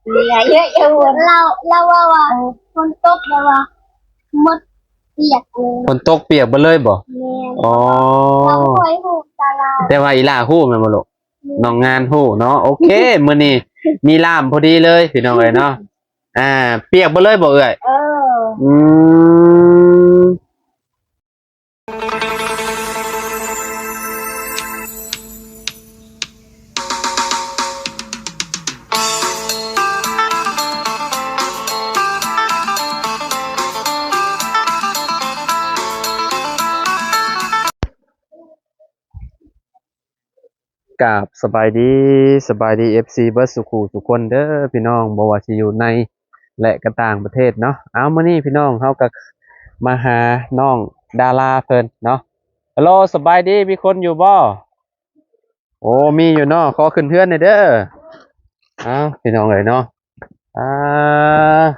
ເຫຼືອເຍອະຢູ່ ລາວ ລາວເວົ້າວ່າ ເອີ ຝົນຕົກແລ້ວວ່າ ໝົດປຽກເລີຍ ຝົນຕົກປຽກເບິດເລີຍບໍ່? ແມ່ນ ອໍ ລາວບໍ່ຄ່ອຍຮູ້ຕາລາງ ແຕ່ວ່າອີ່ຫຼ້າຮູ້ແມ່ນບໍ່ລູກ? ແມ່ນ ນ້ອງງານຮູ້ເນາະ ໂອເຄ ມື້ນີ້ມີລ່າມພໍດີເລີຍພີ່ນ້ອງເອີຍເນາະ ອ່າ ປຽກເບິດເລີຍບໍ່ເອື້ອຍ? ເອີ ອືມ ກາບສະບາຍດີ ສະບາຍດີ ເອັຟຊີ ເບິດສູ່ຄູ່ສູ່ຄົນເດີພີ່ນ້ອງ ບໍ່ວ່າຊິຢູ່ໃນ ແລະ ກະຕ່າງປະເທດເນາະ. ເອົາ ມື້ນີ້ພີ່ນ້ອງເຮົາກະມາຫານ້ອງດາລາເພິ່ນເນາະ. ຮັລໂຫຼ ສະບາຍດີ ມີຄົນຢູ່ບໍ່? ໂອ້ ມີຢູ່ເນາະ ຂໍຂຶ້ນເຮືອນແດ່ເດີ. ເອົາ ພີ່ນ້ອງເອີຍເນາະ ອ່າ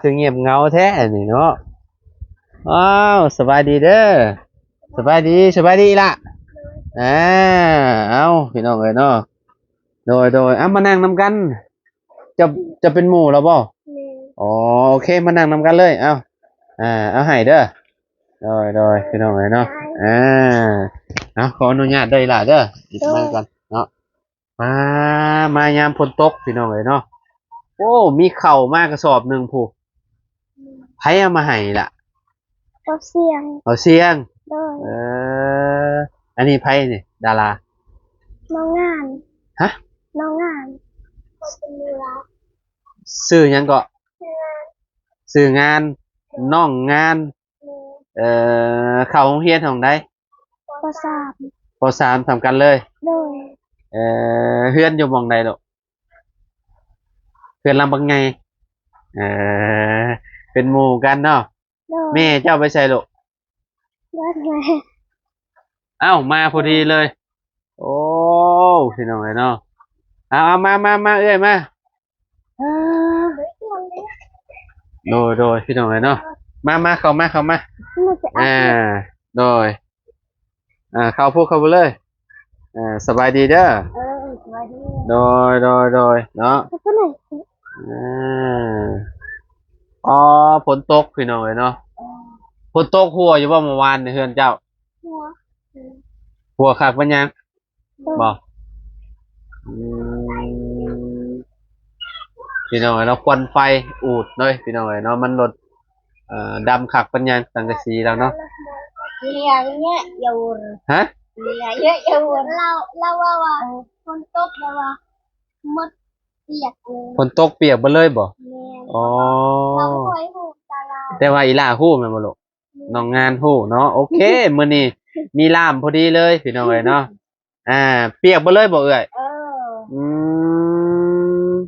ຄືງຽບເຫງົາແທ້ນີ້ເນາະ. ອ້າວ ສະບາຍດີເດີ ສະບາຍດີ ສະບາຍດີອີ່ຫຼ້າ. ອ່າ ເອົາ ພີ່ນ້ອງເອີຍເນາະ ໂດຍ ໂດຍ ເອົາ ມານັ່ງນຳກັນ. ເຈົ້າ ເຈົ້າເປັນໝູ່ລາວບໍ່? ແມ່ນ ອໍ ໂອເຄ ມານັ່ງນຳກັນເລີຍ. ເອົາ ອ່າ ເອົາໃຫ້ເດີ ໂດຍ ໂດຍ ພີ່ນ້ອງເອີຍເນາະ. ອ່າ ເອົາ ຂໍອະນຸຍາດເດີອີ່ຫຼ້າເດີ ມາກ່ອນເນາະ. ມາ ມາຍາມຝົນຕົກພີ່ນ້ອງເອີຍເນາະ. ໂອ້ ມີເຂົ້າມາກະສອບໜຶ່ງພຸ້ນ ໃຜເອົາມາໃຫ້ລະ? ເບົາຊຽງ ເບົາຊຽງ ໂດຍ ເອີ ອັນນີ້ໃຜນີ້ ດາລາ? ນ້ອງງານ ຮະ? ນ້ອງງານ ຊື່ຫຍັງເກາະ? ຊື່ງານ ນ້ອງງານ. ເອີ ເຂົ້າໂຮງຮຽນຫ້ອງໃດ? ປໍສາມ ປໍສາມ ສ່ຳກັນເລີຍ ໂດຍ ເອີ ເຮືອນຢູ່ໝ່ອງໃດລູກ? ເຮືອນຫຼັງບັກໃຫຍ່ ເອີ ເປັນໝູ່ກັນເນາະ ໂດຍ ແມ່ເຈົ້າໄປໃສລູກ? ເບິ່ງແມ່ ເອົ້າ ມາພໍດີເລີຍ ໂອ້ ພີ່ນ້ອງເອີຍເນາະ ເອົາ ເອົາ ມາ ມາ ມາ ເອື້ອຍມາ ໂດຍ ໂດຍ ພີ່ນ້ອງເອີຍເນາະ ມາ ມາ ເຂົ້າມາ ເຂົ້າມາ ອ່າ ໂດຍ ອ່າ ເຂົ້າພຸ້ນ ເຂົ້າພຸ້ນເລີຍ ເອີ ສະບາຍດີເດີ ເອີ ສະບາຍດີ ໂດຍ ໂດຍ ໂດຍ ເນາະ ເອີ ອໍ ຝົນຕົກ ພີ່ນ້ອງເອີຍເນາະ ເອີ ຝົນຕົກຫົວຢູ່ບໍ່ມື້ວານນີ້ເຮືອນເຈົ້າ? ຫົວ ຫົວຄັກປານຫຍັງ? ບໍ່ ອືມ ພີ່ນ້ອງເອີຍເນາະ ຄວັນໄຟອູດເລີຍ ພີ່ນ້ອງເອີຍເນາະ ມັນລົດ ເອີ ດຳຄັກປານຫຍັງ ສັງກະສີລາວເນາະ ຮະ? ລາວ ລາວເວົ້າວ່າ ຝົນຕົກແລ້ວວ່າ ໝົດປຽກເລີຍ ຝົນຕົກປຽກເບິດເລີຍບໍ່? ແມ່ນ ອໍ ລາວບໍ່ຄ່ອຍຮູ້ຕາລາງ ແຕ່ວ່າອີ່ຫຼ້າຮູ້ແມ່ນບໍ່ລູກ? ນ້ອງງານຮູ້ເນາະ ໂອເຄ ມື້ນີ້ມີລ່າມພໍດີເລີຍພີ່ນ້ອງເອີຍເນາະ ອ່າ ປຽກເບິດເລີຍບໍ່ເອື້ອຍ? ເອີ ອືມ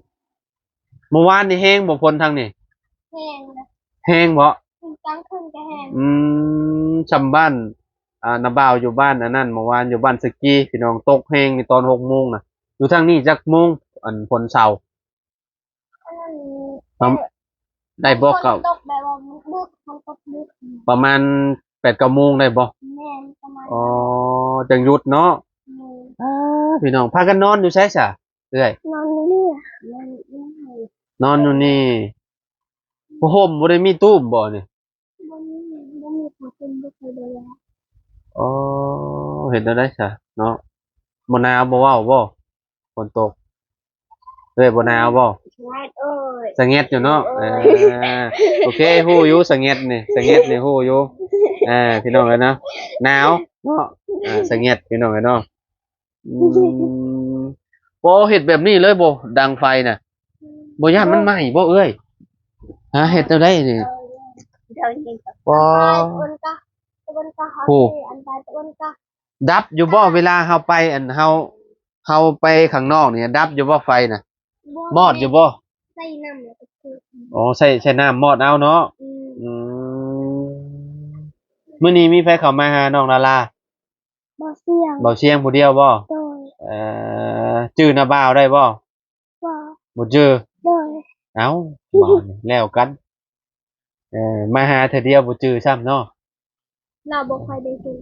ມື້ວານນີ້ແຮງບໍ່ຝົນທາງນີ້? ແຮງ ແຮງບໍ່? ກາງຄືນກະແຮງ ອືມ ຊ່ຳບ້ານ ອ່າ ນ້າບ່າວຢູ່ບ້ານອັນນັ້ນ ມື້ວານຢູ່ບ້ານສະກີ ພີ່ນ້ອງ ຕົກແຮງນີ້ຕອນຫົກໂມງນະ ຢູ່ທາງນີ້ຈັກໂມງ ອັນ ຝົນເຊົາ? ອັນນັ້ນ ປະ ໄດ້ບໍ່ ເກົ້າ ຝົນຕົກແບບວ່າດຶກ ຝົນຕົກດຶກ ປະມານແປດເກົ້າໂມງໄດ້ບໍ່? ແມ່ນ ປະມານ ອໍ ຈັ່ງຢຸດເນາະ ແມ່ນ ອ້າ ພີ່ນ້ອງ ພາກັນນອນຢູ່ໃສຊະເອື້ອຍ? ນອນຢູ່ນີ້ ນອນຢູ່ນີ້ ນອນຢູ່ນີ້ ຜ້າຫົ່ມບໍ່ໄດ້ມີຕູບບໍ່ນີ້? ບໍ່ມີ ບໍ່ມີຜ້າຫົ່ມ ບໍ່ຄ່ອຍໄດ້ ອໍ ເຮັດແນວໃດຊະເນາະ ບໍ່ໜາວບໍ່ເວົ້າບໍ່? ຝົນຕົກ ເອື້ອຍບໍ່ໜາວບໍ່? ສະຫງັດ ໂອ້ຍ ສະຫງັດຢູ່ເນາະ ໂອ້ຍ ເອີ ໂອເຄ ຮູ້ຢູ່ ສະຫງັດນີ້ ສະຫງັດນີ້ຮູ້ຢູ່ ອ່າ ພີ່ນ້ອງເອີຍເນາະ ໜາວເນາະ ອ່າ ສະຫງັດ ພີ່ນ້ອງເອີຍເນາະ ອືມ ບໍ່ເຮັດແບບນີ້ເລີຍບໍ່ ດັງໄຟນະ ບໍ່ຢ້ານມັນໄໝ້ບໍ່ເອື້ອຍ? ຫາ ເຮັດແນວໃດນີ້ ບໍ່ ໂອ້ ດັບຢູ່ບໍ່ ເວລາເຮົາໄປ ອັນ ເຮົາ ເຮົາໄປຂ້າງນອກນີ້ ດັບຢູ່ບໍ່ໄຟນະ? ບໍ່ ມອດຢູ່ບໍ່? ໃສ່ນ້ຳແລ້ວກໍຄື ອໍ ໃສ່ ໃສ່ນ້ຳມອດເອົາເນາະ ອືມ ອືມ ມື້ນີ້ມີໃຜເຂົ້າມາຫານ້ອງດາລາ? ເບົາຊຽງ ເບົາຊຽງຜູ້ດຽວບໍ່? ໂດຍ ເອີ ຈື່ນ້າບ່າວໄດ້ບໍ່? ບໍ່ ບໍ່ຈື່ ໂດຍ ເອົ້າ ບາດນີ້ແລ້ວກັນ ເອີ ມາຫາເທື່ອດຽວບໍ່ຈື່ຊ້ຳເນາະ ລາວບໍ່ຄ່ອຍໄດ້ເຫັນ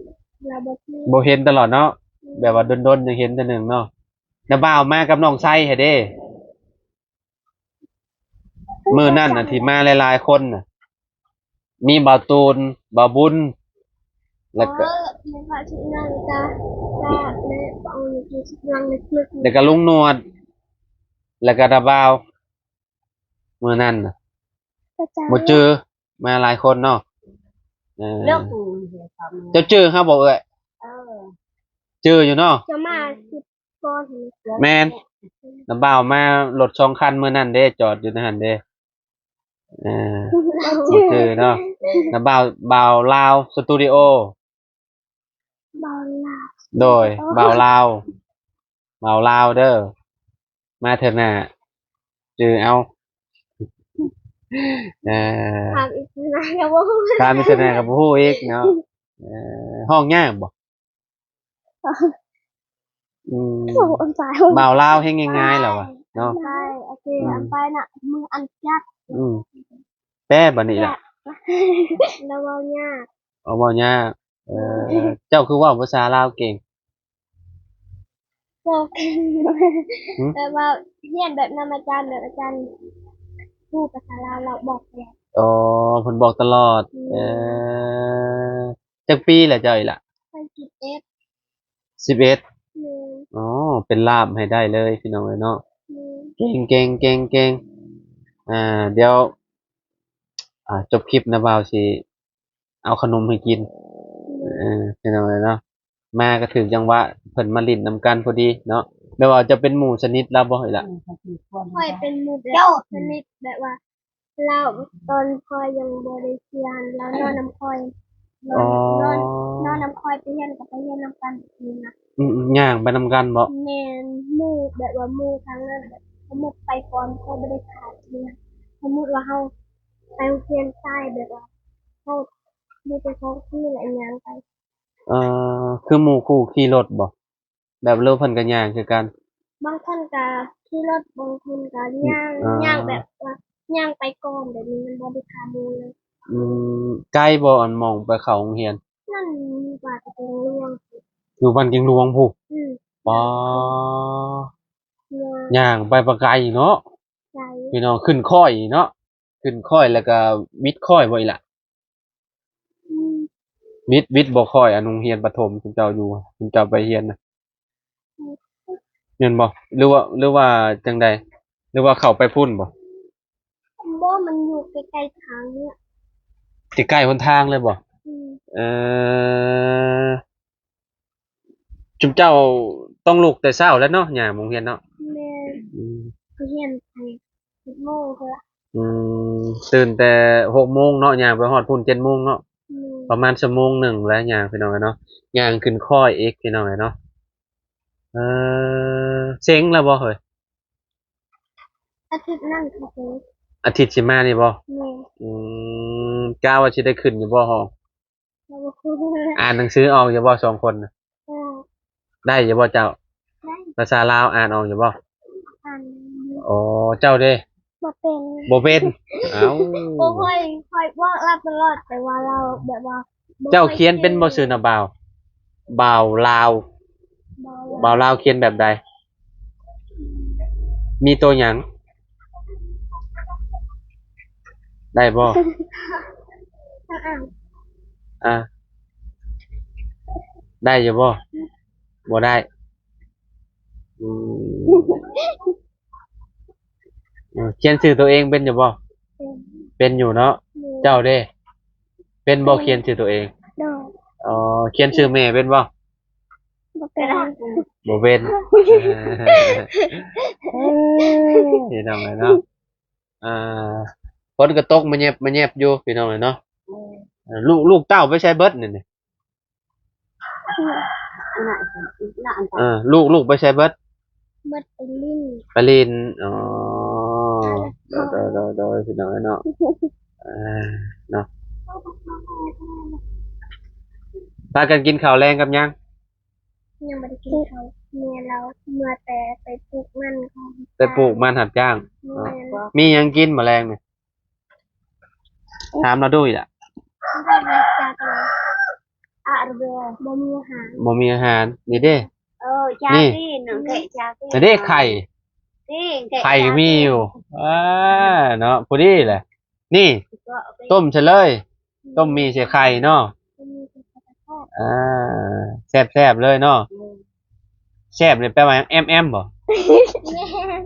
ລາວບໍ່ເຫັນ ບໍ່ເຫັນຕະຫຼອດເນາະ ອືມ ແບບວ່າດົນໆ ຈັ່ງເຫັນເທື່ອໜຶ່ງເນາະ ນ້າບ່າວມາກັບນ້ອງໄຊຫັ້ນເດ້. ມື້ນັ້ນນະທີ່ມາຫຼາຍໆຄົນນະ ມີບ່າວຕູນ ບ່າວບຸນ ແລ້ວກໍ ແລ້ວກໍລຸງໜວດ ແລ້ວກໍຕາບ່າວ ມື້ນັ້ນນະ ບໍ່ຈື່ ມາຫຼາຍຄົນເນາະ. ເອີ ເຈົ້າຈື່ເຮົາບໍ່ເອື້ອຍ? ເອີ ຈື່ຢູ່ເນາະ. ເຈົ້າມາ ແມ່ນ ນ້າບ່າວມາລົດສອງຄັນມື້ນັ້ນເດ້ ຈອດຢູ່ໃນຫັ້ນເດ້. ເອີ ບໍ່ຈື່ເນາະ. ນ້າບ່າວ ບ່າວລາວສະຕູດິໂອ ບ່າວລາວ ໂດຍ ບ່າວລາວ ບ່າວລາວເດີ. ມາເທື່ອໜ້າຈື່ເອົາ. ເອີ ຖາມອີກເທື່ອໜ້າກໍບໍ່ຮູ້ ຖາມອີກເທື່ອໜ້າກໍບໍ່ຮູ້ອີກເນາະ. ເອີ ຮ້ອງຍາກບໍ່? ອືມ ບ່າວລາວແຮງງ່າຍໆແລ້ວວະເນາະ. ໄປ ໂອເຄ ອັນໄປນະ ມືອັນຈັດ ອືມ ແປບັດນີ້ລະ ລາວເວົ້າຍາກ ເວົ້າຍາກ. ເອີ ເຈົ້າຄືເວົ້າພາສາລາວເກັ່ງ? ເວົ້າເກັ່ງ ແບບວ່າຮຽນແບບນຳອາຈານ ແບບອາຈານຮູ້ພາສາລາວ ລາວບອກຕະຫຼອດ. ອໍ ເພິ່ນບອກຕະຫຼອດ. ອືມ ເອີ ຈັກປີລະເຈົ້າອີ່ຫຼະ? ສິບເອັດ ສິບເອັດ. ແມ່ນ. ອໍ ເປັນລ່າມໃຫ້ໄດ້ເລີຍພີ່ນ້ອງເອີຍເນາະ. ແມ່ນ. ເກັ່ງໆໆ ອ່າ ດຽວ ອ່າ ຈົບຄລິບນະ ບ່າວຊິເອົາຂະໜົມໃຫ້ກິນ. ແມ່ນ. ເອີ ພີ່ນ້ອງເອີຍເນາະ ມາກໍຖືກຈັງຫວະ ເພິ່ນມາຫຼິ້ນນຳກັນພໍດີເນາະ. ແບບວ່າເຈົ້າເປັນໝູ່ສະໜິດລາວບໍ່ອີ່ຫຼະ? ຂ້ອຍເປັນໝູ່ແບບສະໜິດ ແບບວ່າ ລາວຕອນຂ້ອຍຍັງບໍ່ໄດ້ເສຍຫັ້ນ ລາວນອນນຳຂ້ອຍ ນອນ ອໍ ນອນ ນອນນຳຂ້ອຍ ໄປຮຽນກໍໄປຮຽນນຳກັນແບບນີ້ນະ. ອືມ ຍ່າງໄປນຳກັນບໍ? ແມ່ນ. ໝູ່ແບບວ່າໝູ່ທາງນັ້ນ ແບບສົມມຸດໄປກ່ອນ ຂ້ອຍບໍ່ໄດ້ຂາດເທື່ອ. ສົມມຸດວ່າເຮົາໄປໂຮງຮຽນສາຍ ແບບວ່າເຮົາມີແຕ່ຂອງຊື້ ແລະ ຍ່າງໄປ. ເອີ ຄືໝູ່ຄູ່ຂີ່ລົດບໍ? ແບບ ຫຼືເພິ່ນກໍຍ່າງຄືກັນ? ບາງຄົນກໍຂີ່ລົດ ບາງຄົນກໍຍ່າງ. ອືມ ຍ່າງແບບວ່າຍ່າງໄປກ່ອນແບບນີ້ ມັນບໍ່ໄດ້ຄາໝູ່ເລີຍ. ອືມ ໄກບໍ່ ອັນໝ່ອງໄປເຂົ້າໂຮງຮຽນ? ນັ້ນຢູ່ບ້ານແກງຫຼວງ ຢູ່ບ້ານແກງຫຼວງພຸ້ນ. ອືມ ປາ ຍ່າງ ຍ່າງໄປປາໄກເນາະ. ໄກ ພີ່ນ້ອງ ຂຶ້ນຄ້ອຍເນາະ. ຂຶ້ນຄ້ອຍແລ້ວກໍວິດຄ້ອຍບໍ່ອີ່ຫຼະ? ອືມ ວິດ ວິດບໍ່ຄ້ອຍ ອັນໂຮງຮຽນປະຖົມ ຊຸມເຈົ້າຢູ່ ຊຸມເຈົ້າໄປຮຽນນະ? ອືມ ແມ່ນບໍ່? ຫຼືວ່າ ຫຼືວ່າຈັ່ງໃດ? ຫຼືວ່າເຂົ້າໄປພຸ້ນບໍ່? ບໍ່ ມັນຢູ່ໃກ້ໆທາງນີ້ ໃກ້ໆຫົນທາງເລີຍບໍ່? ອືມ ເອີ ຊຸມເຈົ້າຕ້ອງລຸກແຕ່ເຊົ້າແລ້ວເນາະ ຍ່າງໂຮງຮຽນເນາະ? ແມ່ນ. ອືມ ຮຽນແປດໂມງພຸ້ນລະ. ອືມ ຕື່ນແຕ່ຫົກໂມງເນາະ ຍ່າງໄປຮອດພຸ້ນເຈັດໂມງເນາະ. ແມ່ນ. ປະມານຊົ່ວໂມງໜຶ່ງແຫຼະຍ່າງ ພີ່ນ້ອງເອີຍເນາະ. ຍ່າງຂຶ້ນຄ້ອຍອີກ ພີ່ນ້ອງເອີຍເນາະ. ເອີ ເສັງແລ້ວບໍ່ເຮີ້ຍ? ອາທິດໜ້າຊິເສັງ. ອາທິດຊິມານີ້ບໍ່? ແມ່ນ. ອືມ ກະວ່າຊິໄດ້ຂຶ້ນຢູ່ບໍ່ຫໍ? ອ່ານໜັງສືອອກຢູ່ບໍ່ສອງຄົນນະ? ອືມ ໄດ້ຢູ່ບໍ່ເຈົ້າ? ໄດ້. ພາສາລາວອ່ານອອກຢູ່ບໍ່? ອ່ານຢູ່. ອໍ ເຈົ້າເດ? ບໍ່ເປັນ ບໍ່ເປັນ. ເອົ້າ ໂອ້ຍ ຂ້ອຍບອກລາວຕະຫຼອດ ແຕ່ວ່າລາວແບບວ່າ ເຈົ້າຂຽນເປັນບໍ່ຊື່ນະ ບ່າວ ບ່າວລາວ? ບ່າວລາວຂຽນແບບໃດ? ມີໂຕຫຍັງ? ໄດ້ບໍ່? ອ່າ ໄດ້ຢູ່ບໍ່? ບໍ່ໄດ້. ອືມ ເອີ ຂຽນຊື່ໂຕເອງເປັນຢູ່ບໍ່? ເປັນ. ເປັນຢູ່ເນາະ. ແມ່ນ. ເຈົ້າເດ ເປັນບໍ່? ເປັນ. ຂຽນຊື່ໂຕເອງ? ໂດຍ. ອໍ ຂຽນຊື່ແມ່ເປັນບໍ່? ບໍ່ເປັນ. ບໍ່ເປັນ. ເອີ ພີ່ນ້ອງເອີຍເນາະ ອ່າ ຝົນກໍຕົກມາແຍບມາແຍບຢູ່ ພີ່ນ້ອງເອີຍເນາະ. ເອີ ລູກ ລູກເຕົ້າໄປໃສເບິດນີ້? ເອີ ລູກ ລູກໄປໃສເບິດ? ເບິດໄປຫຼິ້ນ. ໄປຫຼິ້ນ. ອໍ ໂດຍ ໂດຍ ໂດຍ ພີ່ນ້ອງເນາະ. ອ່າ ເນາະ ພາກັນກິນເຂົ້າແລງກັບຫຍັງ? ຍັງບໍ່ໄດ້ກິນເຂົ້າ. ແມ່ລາວເມືອແຕ່ໄປປູກມັນ ໄປປູກມັນຮັບຈ້າງ. ແມ່ນ. ມີຫຍັງກິນມື້ແລງນີ້? ຖາມລາວດູອີກລະ. ອາ ບໍ່ມີອາຫານ. ບໍ່ມີອາຫານ. ນີ້ເດ້. ເອີ ຈາກນີ້ ນີ້ ນ້ອງແກະຈາກນີ້. ນີ້ເດ້ ໄຂ່. ນີ້ ໄຂ່ກໍມີຢູ່. ເອີ ເນາະ ພໍດີແຫຼະ. ນີ້ ຕົ້ມໃສ່ເລີຍ ຕົ້ມໝີ່ໃສ່ໄຂ່ເນາະ. ອ່າ ແຊບໆເລີຍເນາະ. ແຊບນີ້ແປວ່າຫຍັງ? ແອມໆບໍ່?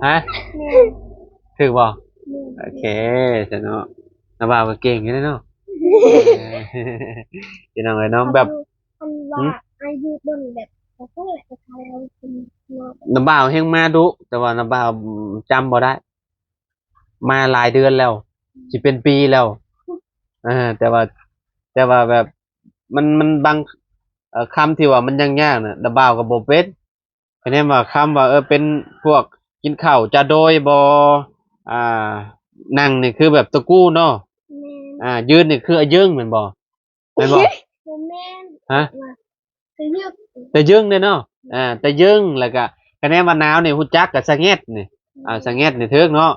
ຮະ? ຖືກບໍ່? ໂອເຄຊະເນາະ. ນ້າບ່າວກໍເກັ່ງຢູ່ເດເນາະ. ພີ່ນ້ອງເອີຍເນາະ ແບບ ອາຍຸ ອາຍຸດົນແບບ ນ້າບ່າວແຮ່ງມາດຸ ແຕ່ວ່ານ້າບ່າວຈຳບໍ່ໄດ້ ມາຫຼາຍເດືອນແລ້ວ ຊິເປັນປີແລ້ວ. ເອີ ແຕ່ວ່າ ແຕ່ວ່າແບບ ມັນ ມັນບາງ ເອີ ຄຳທີ່ວ່າມັນຍາກໆນະ ນ້າບ່າວກໍບໍ່ເປັນ. ຄະແນນວ່າຄຳວ່າ ເອີ ເປັນພວກກິນເຂົ້າຈາໂດຍບໍ່ ອ່າ ນັ່ງນີ້ຄືແບບຕະກູເນາະ. ແມ່ນ. ອ່າ ຢືນນີ້ຄືອາເຢິງແມ່ນບໍ່? ແມ່ນບໍ່? ບໍ່ແມ່ນ. ຮະ? ຕະຍຶງ ຕະຍຶງເດ້ເນາະ. ອ່າ ຕະຍຶງ ແລ້ວກະຄະແນນວ່າໜາວນີ້ຮູ້ຈັກກະສະແງດນີ້. ອ່າ ສະແງດນີ້ຖືກເນາະ.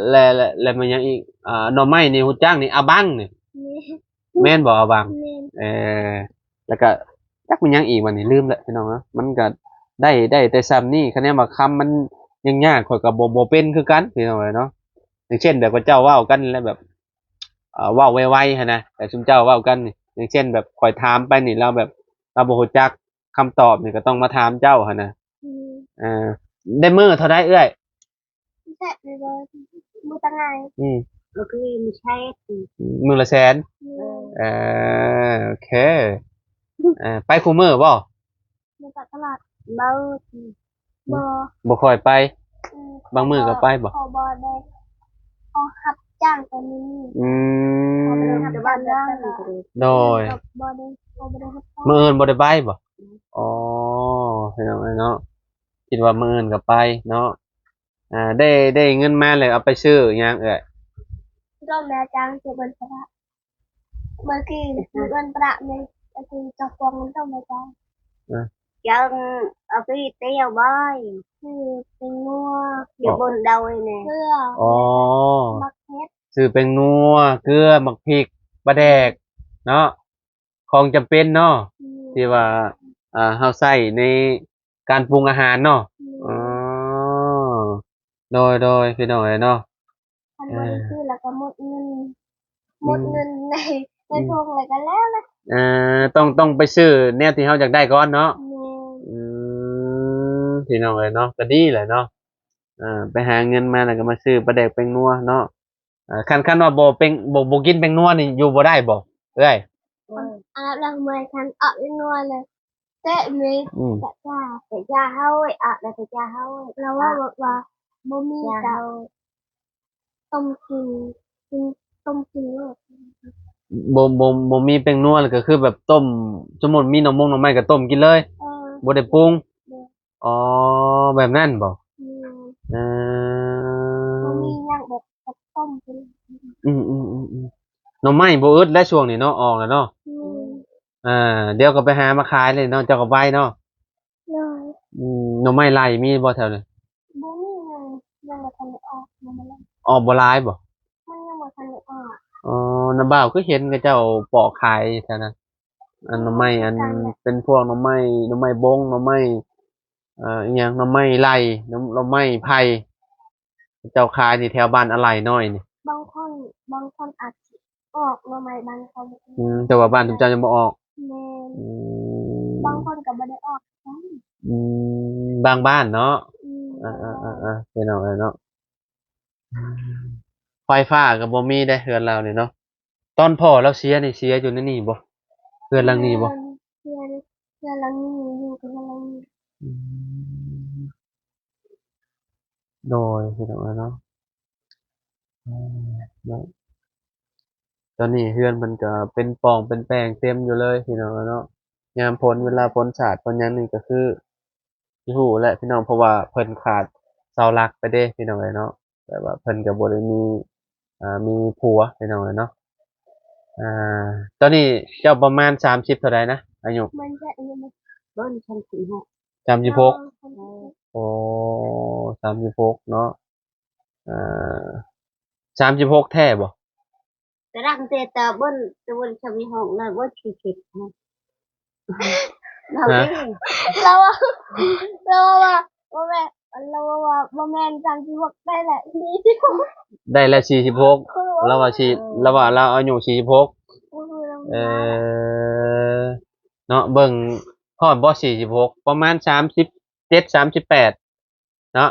ແມ່ນ. ແລະ ແລະ ແລະແມ່ນຫຍັງອີກ? ອ່າ ໜໍ່ໄມ້ນີ້ຮູ້ຈັກນີ້ ອາບັງນີ້. ແມ່ນ. ແມ່ນບໍ່ ອາບັງ? ແມ່ນ. ເອີ ແລ້ວກະຈັກແມ່ນຫຍັງອີກບັດນີ້ ລືມແລ້ວພີ່ນ້ອງເນາະ. ມັນກະໄດ້ ໄດ້ແຕ່ຊ່ຳນີ້ ຄະແນນວ່າຄຳມັນຍາກໆ ຂ້ອຍກະບໍ່ ບໍ່ເປັນຄືກັນພີ່ນ້ອງເອີຍເນາະ. ຢ່າງເຊັ່ນແບບເຂົາເຈົ້າເວົ້າກັນແລ້ວແບບ ເອີ ເວົ້າໄວໆຫັ້ນນະ ແບບຊຸມເຈົ້າເວົ້າກັນນີ້ ຢ່າງເຊັ່ນແບບຂ້ອຍຖາມໄປນີ້ ລາວແບບ ລາວບໍ່ຮູ້ຈັກຄຳຕອບນີ້ ກໍຕ້ອງມາຖາມເຈົ້າຫັ້ນນະ. ອືມ. ເອີ ໄດ້ມື້ເທົ່າໃດເອື້ອຍ? ແຊະ ມື້ ມື້ຕາງໄງ. ອືມ. ໂອເຄ ມື້ແສນ. ມື້ລະແສນ. ເອີ ເອີ ໂອເຄ. ເອີ ໄປຄູ່ມື້ບໍ່? ໄປຕະຫຼາດ. ບໍ່ ບໍ່ ບໍ່ຄ່ອຍໄປ. ອືມ. ບາງມື້ກໍໄປບໍ່? ເພາະບໍ່ໄດ້ ເຮົາຮັບຈ້າງຕອນນີ້. ອືມ. ເຮົາບໍ່ໄດ້ຮັບຈ້າງ. ໂດຍ. ບໍ່ໄດ້ ເຮົາບໍ່ໄດ້ຮັບຈ້າງ. ມື້ອື່ນບໍ່ໄດ້ໄປບໍ່? ອໍ ພີ່ນ້ອງເອີຍເນາະ ຄິດວ່າມື້ອື່ນກໍໄປເນາະ. ອ່າ ໄດ້ ໄດ້ເງິນມາແລ້ວເອົາໄປຊື້ຫຍັງເອື້ອຍ? ກໍແມ່ຈ້າງຊື້ເປັນພາລະ. ເມື່ອກີ້ເງິນປະເມ ເອົາໄປຈັບປອງເງິນເຈົ້າແມ່ຈ້າງ. ເອີ ຈັ່ງເອົາໄປຕຽວບອຍ ຊື້ແປ້ງນົວ ຢູ່ບົນດອຍນີ້. ເກືອ. ອໍ ໝາກເຜັດ. ຊື້ແປ້ງນົວ ເກືອ ໝາກພິກ ປາແດກເນາະ. ຂອງຈຳເປັນເນາະ. ອືມ. ທີ່ວ່າ ອ່າ ເຮົາໃຊ້ໃນການປຸງອາຫານເນາະ. ອືມ. ອໍ ໂດຍໆ ພີ່ນ້ອງເອີຍເນາະ. ຄັນບໍ່ໄດ້ຊື້ແລ້ວກໍໝົດເງິນ ເອີ ໝົດເງິນໃນ ໃນ ອືມ ຖົງແລ້ວກໍແລ້ວແຫຼະ. ເອີ ຕ້ອງ ຕ້ອງໄປຊື້ແນວທີ່ເຮົາຢາກໄດ້ກ່ອນເນາະ. ແມ່ນ. ອືມ ພີ່ນ້ອງເອີຍເນາະ ກໍດີແຫຼະເນາະ. ເອີ ໄປຫາເງິນມາແລ້ວກໍມາຊື້ປາແດກແປ້ງນົວເນາະ. ເອີ ຄັນ ຄັນວ່າບໍ່ເປັນ ບໍ່ ບໍ່ກິນແປ້ງນົວນີ້ຢູ່ບໍ່ໄດ້ບໍ່ເອື້ອຍ? ອັນດັບແລກເມື່ອຍຄັນອອກແປ້ງນົວເລີຍ ແຕ່ມີ ອືມ ແຕ່ຢາ ແຕ່ຢາເຮົາ ອາບແລ້ວແຕ່ຢາເຮົາ ລາວເວົ້າວ່າບໍ່ມີ ຢາເຮົາ ຕົ້ມກິນ ກິນ ຕົ້ມກິນໂລດ. ບໍ່ ບໍ່ ບໍ່ມີແປ້ງນົວ ກໍຄືແບບຕົ້ມ ສົມມຸດມີໜໍ່ມົງໜໍ່ໄມ້ກໍຕົ້ມກິນເລີຍ. ເອີ ບໍ່ໄດ້ປຸງ. ອໍ ແບບນັ້ນບໍ່? ແມ່ນ. ເອີ ບໍ່ມີຫຍັງແບບຕົ້ມກິນ. ອືມໆໆໆ ໜໍ່ໄມ້ບໍ່ອຶດແລ້ວຊ່ວງນີ້ເນາະ ອອກແລ້ວເນາະ. ແມ່ນ. ອ່າ ດຽວກໍໄປຫາມາຂາຍເລີຍເນາະ ເຈົ້າກໍໄວເນາະ. ໂດຍ. ອືມ ໜໍ່ໄມ້ໄລ່ມີບໍ່ແຖວນີ້? ບໍ່ມີເລີຍ ຍັງບໍ່ທັນໄດ້ອອກ ຍັງບໍ່ໄດ້ ອອກບໍ່ຫຼາຍບໍ່? ມັນຍັງບໍ່ທັນໄດ້ອອກ. ອໍ ນ້າບ່າວຄືເຫັນເຂົາເຈົ້າປອກຂາຍແຖວນັ້ນ ອັນໜໍ່ໄມ້ ອັນ ຄືກັນແຫຼະ ເປັນພວກໜໍ່ໄມ້ ໜໍ່ໄມ້ບົງ ໜໍ່ໄມ້ ເອີ ອີຫຍັງ ໜໍ່ໄມ້ໄລ່ ໜໍ່ ໜໍ່ໄມ້ໄຜ່ ເຂົາເຈົ້າຂາຍນີ້ແຖວບ້ານອາໄຫຼນ້ອຍນີ້. ບາງຄົນ ບາງຄົນອາດຊິອອກໜໍ່ໄມ້ ບາງຄົນ. ອືມ ແຕ່ວ່າບ້ານຊຸມເຈົ້າຍັງບໍ່ອອກ. ແມ່ນ. ອືມ ບາງຄົນກໍບໍ່ໄດ້ອອກ. ອືມ ບາງບ້ານເນາະ. ອືມ ເອີໆໆໆ ເນາະ ເນາະ. ໄຟຟ້າກໍບໍ່ມີເດ້ເຮືອນລາວນີ້ເນາະ. ຕອນພໍ່ລາວເສຍນີ້ ເສຍຢູ່ໃນນີ້ບໍ່? ເຮືອນຫຼັງນີ້ບໍ່? ແມ່ນ ເຮືອນ ເຮືອນຫຼັງນີ້ ຢູ່ກັບເຮືອນຫຼັງນີ້. ອືມ ໂດຍ ພີ່ນ້ອງເອີຍເນາະ. ອືມ ເນາະ ຕອນນີ້ເຮືອນເພິ່ນກໍເປັນປ່ອງເປັນແປງເຕັມຢູ່ເລີຍ ພີ່ນ້ອງເອີຍເນາະ. ຍາມຝົນ ເວລາຝົນສາດຝົນຫຍັງນີ້ກໍຄື ຊິຮູ້ແຫຼະພີ່ນ້ອງ ເພາະວ່າເພິ່ນຂາດເສົາຫຼັກໄປເດ້ພີ່ນ້ອງເອີຍເນາະ. ແບບວ່າເພິ່ນກໍບໍ່ໄດ້ມີ ອ່າ ມີຜົວພີ່ນ້ອງເອີຍເນາະ. ອ່າ ຕອນນີ້ເຈົ້າປະມານສາມສິບເທົ່າໃດນະ ອາຍຸ? ມັນຈະອາຍຸມັນ ເບິ່ງ ສາມສິບຫົກ ສາມສິບຫົກ. ເອີ ໂອ້ ສາມສິບຫົກເນາະ. ອ່າ ສາມສິບຫົກແທ້ບໍ່? ກະດັງແຕ່ຕາເບິ່ນ ຕາເບິ່ນຊຳມີຫ້ອງນະ ບໍ່ຊິເຈັບນະ. ເຮົາເດ້ ລາວວ່າ ລາວວ່າ ບໍ່ແມ່ນ ລາວວ່າບໍ່ແມ່ນສາມສິບຫົກ ໄດ້ແຫຼະສີ່ສິບຫົກ ໄດ້ແລ້ວສີ່ສິບຫົກ ຄືວ່າ ລາວວ່າສີ່ ເອີ ລາວວ່າລາວອາຍຸສີ່ສິບຫົກ ຄືວ່າ ເອີ ເນາະ ເບິ່ງຮອດບໍ່ສີ່ສິບຫົກ ປະມານສາມສິບເຈັດ ສາມສິບແປດ ເນາະ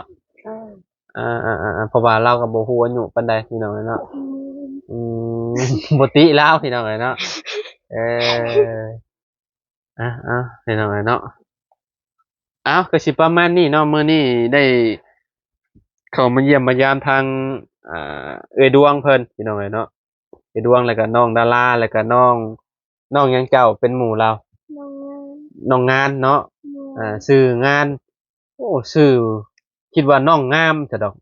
ເອີ ອ່າໆໆ ເພາະວ່າລາວກໍບໍ່ຮູ້ອາຍຸປານໃດ ພີ່ນ້ອງເອີຍເນາະ ອືມ ອືມ ບໍ່ຕິລາວ ພີ່ນ້ອງເອີຍເນາະ ເອີ ອ່າໆ ພີ່ນ້ອງເອີຍເນາະ ເອົ້າ ກໍຊິປະມານນີ້ເນາະ ມື້ນີ້ໄດ້ເຂົ້າມາຢ້ຽມມາຢາມທາງ ອ່າ ເອື້ອຍດວງເພິ່ນ ພີ່ນ້ອງເອີຍເນາະ ເອື້ອຍດວງ ແລ້ວກໍນ້ອງດາລາ ແລ້ວກໍນ້ອງ ນ້ອງຫຍັງເຈົ້າ ເປັນໝູ່ລາວ? ນ້ອງງານ ນ້ອງງານເນາະ ແມ່ນ ອ່າ ຊື່ງານ ໂອ້ ຊື່ ຄິດວ່ານ້ອງງາມຊະດອກ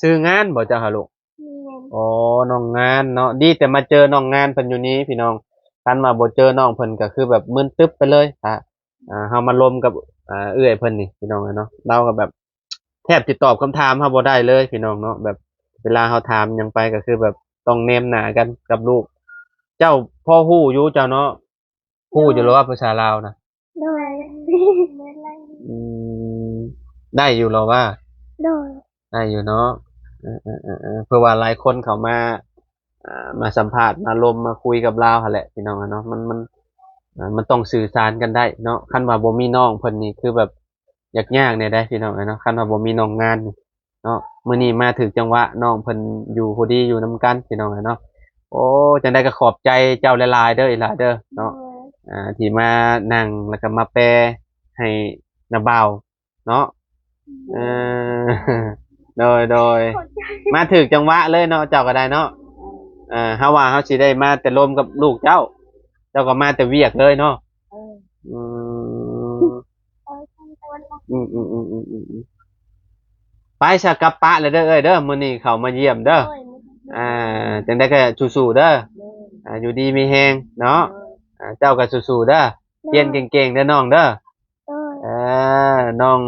ຊື່ງານບໍ່ເຈົ້າຫາລູກ? ແມ່ນ ອໍ ນ້ອງງານເນາະ ດີແຕ່ມາເຈີນ້ອງງານເພິ່ນຢູ່ນີ້ພີ່ນ້ອງ ຄັນວ່າບໍ່ເຈີນ້ອງເພິ່ນກໍຄືແບບມຶນຕຶບໄປເລີຍ ຖ້າ ອ່າ ເຮົາມາລົມກັບ ອ່າ ເອື້ອຍເພິ່ນນີ້ ພີ່ນ້ອງເອີຍເນາະ ລາວກໍແບບແທບຊິຕອບຄຳຖາມເຮົາບໍ່ໄດ້ເລີຍ ພີ່ນ້ອງເນາະ ແບບເວລາເຮົາຖາມຫຍັງໄປກໍຄືແບບຕ້ອງແນມໜ້າກັນກັບລູກ ເຈົ້າພໍຮູ້ຢູ່ເຈົ້າເນາະ ຮູ້ຢູ່ແລ້ວວ່າພາສາລາວນະ? ໂດຍ ອືມ ໄດ້ຢູ່ແລ້ວວ່າ? ໂດຍ ໄດ້ຢູ່ເນາະ ເອີໆ ເພາະວ່າຫຼາຍຄົນເຂົ້າມາ ອ່າ ມາສຳພາດ ມາລົມ ມາຄຸຍກັບລາວຫັ້ນແຫຼະ ພີ່ນ້ອງເນາະ ມັນ ມັນ ອ່າ ມັນຕ້ອງສື່ສານກັນໄດ້ເນາະ ຄັນວ່າບໍ່ມີນ້ອງເພິ່ນນີ້ ຄືແບບ ຍາກໆ ແດ່ເດ້ພີ່ນ້ອງເອີຍເນາະ ຄັນວ່າບໍ່ມີນ້ອງງານນີ້ເນາະ ມື້ນີ້ມາຖືກຈັງຫວະ ນ້ອງເພິ່ນຢູ່ພໍດີ ຢູ່ນຳກັນພີ່ນ້ອງເອີຍເນາະ ໂອ້ ຈັ່ງໃດກໍຂອບໃຈເຈົ້າຫຼາຍໆ ເດີອີ່ຫຼ້າເດີເນາະ ໂດຍ ອ່າ ທີ່ມານັ່ງ ແລ້ວກໍມາແປໃຫ້ນ້າບ່າວເນາະ ອືມ ເອີ ໂດຍໆ ຂອບໃຈ ມາຖືກຈັງຫວະເລີຍເນາະ ເຈົ້າກໍໄດ້ເນາະ ເອີ ເຮົາວ່າເຮົາຊິໄດ້ມາແຕ່ລົມກັບລູກເຈົ້າ ເຈົ້າກໍມາແຕ່ວຽກເລີຍເນາະ ເອີ ອືມ ເອີ ອືມໆໆ ໄປຊະ ກັບປະແລ້ວເດີເອື້ອຍເດີ ມື້ນີ້ເຂົ້າມາຢ້ຽມເດີ ໂດຍ ອ່າ ຈັ່ງໃດກໍສູ້ໆ ເດີ ໂດຍ ອ່າ ຢູ່ດີມີແຮງເນາະ ໂດຍ ອ່າ ເຈົ້າກໍສູ້ໆ ເດີ ໂດຍ ຮຽນເກັ່ງໆ ເດີນ້ອງເດີ ໂດຍ ເອີ ນ້ອງ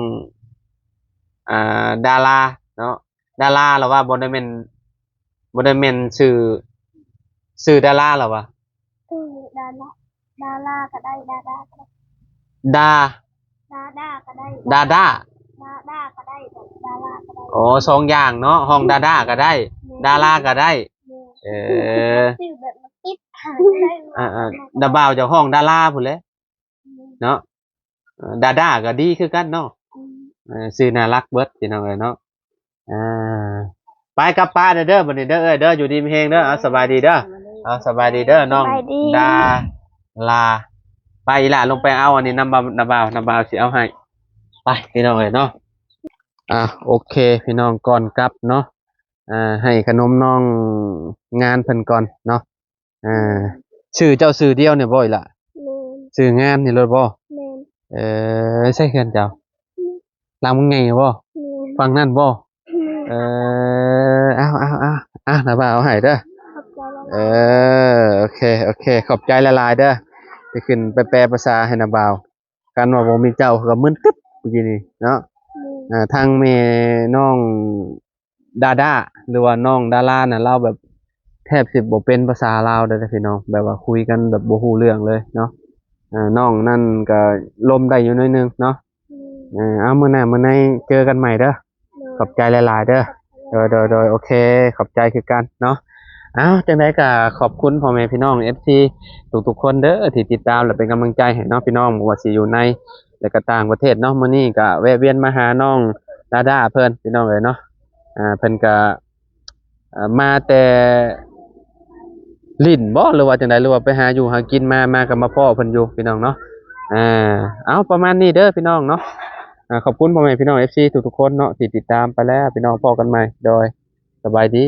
ອ່າ ດາລາເນາະ ດາລາລະວ່າ ບໍ່ໄດ້ແມ່ນ ບໍ່ໄດ້ແມ່ນຊື່ ຊື່ດາລາລະວ່າ ເອີ ດາລາ ດາລາກໍໄດ້ ດາດາກໍໄດ້ ດາ ດາດາກໍໄດ້ ດາດາ ດາດາກໍໄດ້ ດາລາກໍໄດ້ ອໍ ສອງຢ່າງເນາະ ຮ້ອງດາດາກໍໄດ້ ແມ່ນ ດາລາກໍໄດ້ ແມ່ນ ເອີ ຊື່ແບບມັນຕິດຫາກໍໄດ້ ອ່າໆ ດາບ່າວຈະຮ້ອງດາລາພຸ້ນແຫຼະ ແມ່ນ ເນາະ ເອີ ດາດາກໍດີຄືກັນເນາະ ອືມ ເອີ ຊື່ໜ້າຮັກເບິດ ພີ່ນ້ອງເອີຍເນາະ ອ່າ ໄປກັບປະເດີ ເດີ ບັດນີ້ເດີເອື້ອຍເດີ ຢູ່ດີມີແຮງເດີ ເອົາ ສະບາຍດີເດີ ເອົາ ສະບາຍດີເດີ ນ້ອງ ສະບາຍດີ ດາລາ ໄປອີ່ຫຼ້າ ລົງໄປເອົາອັນນີ້ນຳ ນ້າບ່າວ ນ້າບ່າວຊິເອົາໃຫ້ ໄປ ພີ່ນ້ອງເອີຍເນາະ ອ່າ ໂອເຄ ພີ່ນ້ອງ ກ່ອນກັບເນາະ ອ່າ ໃຫ້ຂະໜົມນ້ອງງານເພິ່ນກ່ອນເນາະ ອ່າ ຊື່ເຈົ້າຊື່ດຽວນີ້ບໍ່ອີ່ຫຼ້າ? ແມ່ນ ຊື່ງານນີ້ໂລດບໍ່? ແມ່ນ ເອີ ໃສເຮືອນເຈົ້າ? ຫຼັງມັນໃຫຍ່ບໍ່? ແມ່ນ ຝັ່ງນັ້ນບໍ່? ແມ່ນ ເອີ ເອົາໆໆ ອ່ະ ນ້າບ່າວເອົາໃຫ້ເດີ ຂອບໃຈຫຼາຍໆ ເອີ ໂອເຄ ໂອເຄ ຂອບໃຈຫຼາຍໆເດີ ທີ່ຂຶ້ນໄປແປພາສາໃຫ້ນ້າບ່າວ ຄັນວ່າບໍ່ມີເຈົ້າ ຂ້ອຍກໍມຶນຕຶບມື້ກີ້ນີ້ເນາະ ແມ່ນ ອ່າ ທາງແມ່ນ້ອງ ດາດາ ຫຼືວ່ານ້ອງດາລານະ ລາວແບບແທບຊິບໍ່ເປັນພາສາລາວເດ້ພີ່ນ້ອງ ແບບວ່າຄຸຍກັນແບບບໍ່ຮູ້ເລື່ອງເລີຍເນາະ ເອີ ນ້ອງນັ້ນກໍລົມໄດ້ຢູ່ໜ້ອຍໜຶ່ງເນາະ ເອີ ເອົາ ມື້ໜ້າມື້ໃນເຈີກັນໃໝ່ເດີ ໂດຍ ຂອບໃຈຫຼາຍໆເດີ ໂດຍ ໂດຍ ໂດຍ ໂອເຄ ຂອບໃຈຄືກັນເນາະ ເອົາ ຈັ່ງໃດກໍຂອບຄຸນພໍ່ແມ່ພີ່ນ້ອງ ເອັຟຊີ ທຸກໆຄົນເດີ ທີ່ຕິດຕາມ ແລະ ເປັນກຳລັງໃຈໃຫ້ເນາະ ພີ່ນ້ອງ ບໍ່ວ່າຊິຢູ່ໃນ ແລະກໍຕ່າງປະເທດເນາະ ມື້ນີ້ກໍແວະວຽນມາຫານ້ອງດາດາເພິ່ນ ພີ່ນ້ອງເອີຍເນາະ ອ່າ ເພິ່ນກໍ ເອີ ມາແຕ່ຫຼິ້ນບໍ ຫຼືວ່າຈັ່ງໃດ ຫຼືວ່າໄປຫາຢູ່ຫາກິນມາ ມາກໍມາພໍ້ເພິ່ນຢູ່ ພີ່ນ້ອງເນາະ ອ່າ ເອົາ ປະມານນີ້ເດີພີ່ນ້ອງເນາະ ອ່າ ຂອບຄຸນພໍ່ແມ່ພີ່ນ້ອງ ເອັຟຊີ ທຸກໆຄົນເນາະ ທີ່ຕິດຕາມໄປແລ້ວ ພີ່ນ້ອງ ພໍ້ກັນໃໝ່ ໂດຍ ສະບາຍດີ.